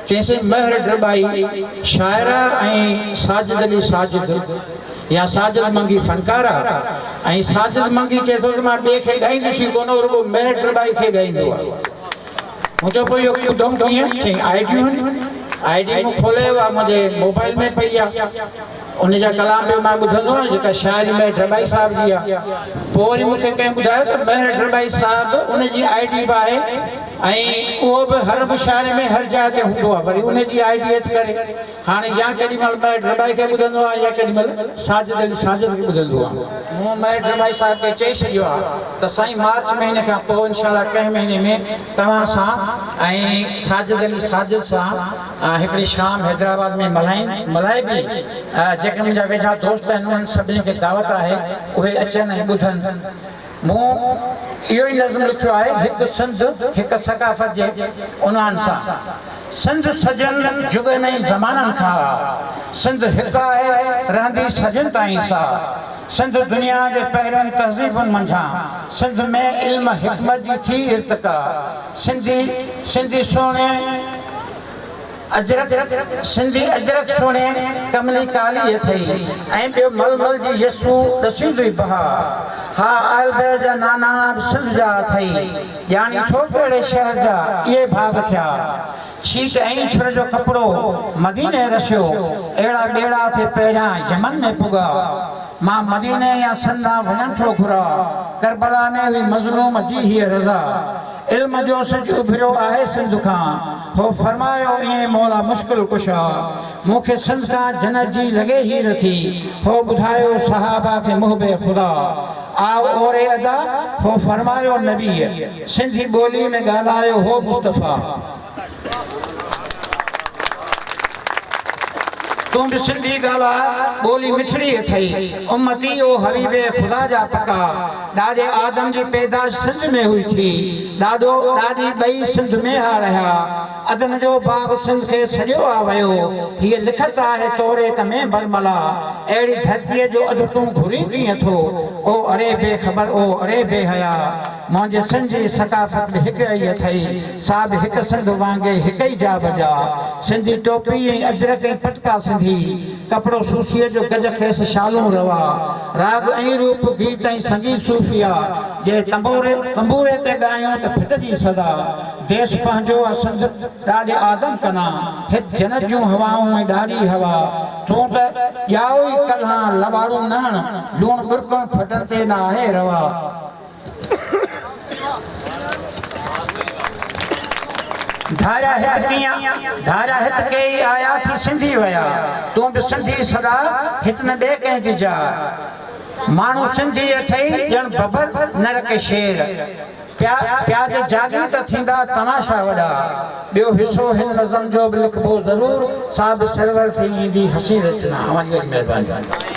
چيائين سائين مهر ڊٻائي شاعر آ ۽ ساجد علي ساجد يا ساجد منگي فنڪار آ ۽ ساجد منگي چئي ٿو ته مان ٻئي کي ڳائيندس ئي ڪونه رڳو مهر ڊٻائي کي ڳائيندو آ. مون چيو پوء اهو ٻڌم ڪيئن؟ چيائين آء ڊيون آهن. I D مون کولي اها منهنجي موبائل ۾ پئي آ. ان جا ڪلام به مان ٻڌندو آهيان جيڪا شاعري مهر ڊٻائي صاحب جي آ. پوء وري مون کي ڪنهن ٻڌايو ته مهر ڊٻائي صاحب ان جي I D به آهي ۽ اهو به هر مشاعري ۾ هر جاء تي هوندو آ. وري ان جي I D هٿ ڪري هاڻي يا ڪيڏي مهل مهر ڊٻائي کي ٻڌندو آهيان يا ڪيڏي مهل ساجد علي ساجد کي ٻڌندو آهيان. مون مهر ڊٻائي صاحب کي چئي ڇڏيو آ ته سائين مارچ مهيني کان پوء انشاء الله ڪنهن مهيني ۾ توهان سان ۽ ساجد علي ساجد سان هڪڙي شام حيدرآباد ۾ ملهائين ملهائبي جيڪي منهنجا ويجها دوست آهن انهن سڀني کي دعوت آهي اهي اچن ۽ ٻڌن. مون اهو ئي نظم لکيو آهي هڪ سنڌ هڪ ثقافت جي عنوان سان. سنڌ صدين جڳن ۽ زمانن کان آ. سنڌ هڪ آهي رهندي صدين تائين سا. سنڌ دنيا جي پهرين تهذيبن منجهان. سنڌ ۾ علم حڪمت جي ٿي ارتقا. سنڌي سنڌي سهڻي. اجرڪ سنڌي اجرڪ سهڻي ڪملي ڪالي اٿئي ۽ ٻيو مل مل جي يسوع ڏسيندوئي بها ها اهل بيت جا ناناڻا به سنڌ جا اٿئي ڄاڻي ٿو ڪهڙي شهر جا اهي ڀاڳ ٿيا ڇيٽ ۽ ڇر جو ڪپڙو مديني رسيو اهڙا ٻيڙا ٿي پهريان يمن ۾ پڳا مان مديني يا سنڌ ڏانهن وڃڻ ٿو گهرا ڪربلا ۾ هئي مظلوم جي هيء رضا. علم جو سج اڀريو آهي سنڌ کان، هو فرمايو ائين مولا مشڪل ڪشا، مون کي سنڌ کان جنت جي لڳي هير ٿي، هو ٻڌايو صحابه کي محب خدا، آء اوري ادا، هو فرمايو نبيء، سنڌي ٻولي ۾ ڳالهايو هو مصطفيٰ. تون به سنڌي ڳالهاء، ٻولي مٺڙي اٿئي. امتي او حبيب خدا جا پڪا. ڏاڏي آدم جي پيدائش سنڌ ۾ هئي ٿي. ڏاڏو ڏاڏي ٻئي سنڌ ۾ ها رهيا. عدن جو باغ سنڌ کي سڏيو آ ويو. هيء لکت آهي توريت ۾ برملا. اهڙي ڌرتيء جو اڌ تون گهرين ڪيئن ٿو؟ او اڙي بي خبر او اڙي بي حيا. منهنجي سنڌ جي ثقافت به هڪ ئي اٿئي. سا به هڪ سنڌ وانگي هڪ ئي جا بجا. سنڌي ٽوپي ۽ اجرڪ ۽ پٽڪا سنڌي ڪپڙو سوسيء جو گج کيس شالون روا. راڳ ۽ روپ گيت ۽ سنگيت صوفيا جي تنبوري تنبوري تي ڳايون ته ڦٽجي سدا. ديس پنهنجو آ سنڌ ڏاڏي آدم ڪنا. هت جنت جون هوائون ۽ ڏاڏي هوا. تون ته ڄائو ئي ڪلهان لٻاڙون نه هڻ لوڻ ٻرڪڻ ڦٽن تي نه آهي روا. ڌاريا هت ڪيئن ڌاريا هت ڪيئي آيا ٿي سنڌي ويا تون به سنڌي سڏاء هت نه ٻي ڪنهن جي جاء ماڻهو سنڌي اٿئي ڄڻ ببر نه رڪي شير پيا پيا جي جاڳي ته ٿيندا تماشا وڏا ٻيو حصو هن نظم جو به لکبو ضرور سا به سرور ٿي ايندي حسين رچنا اوهان جي وڏي مهرباني.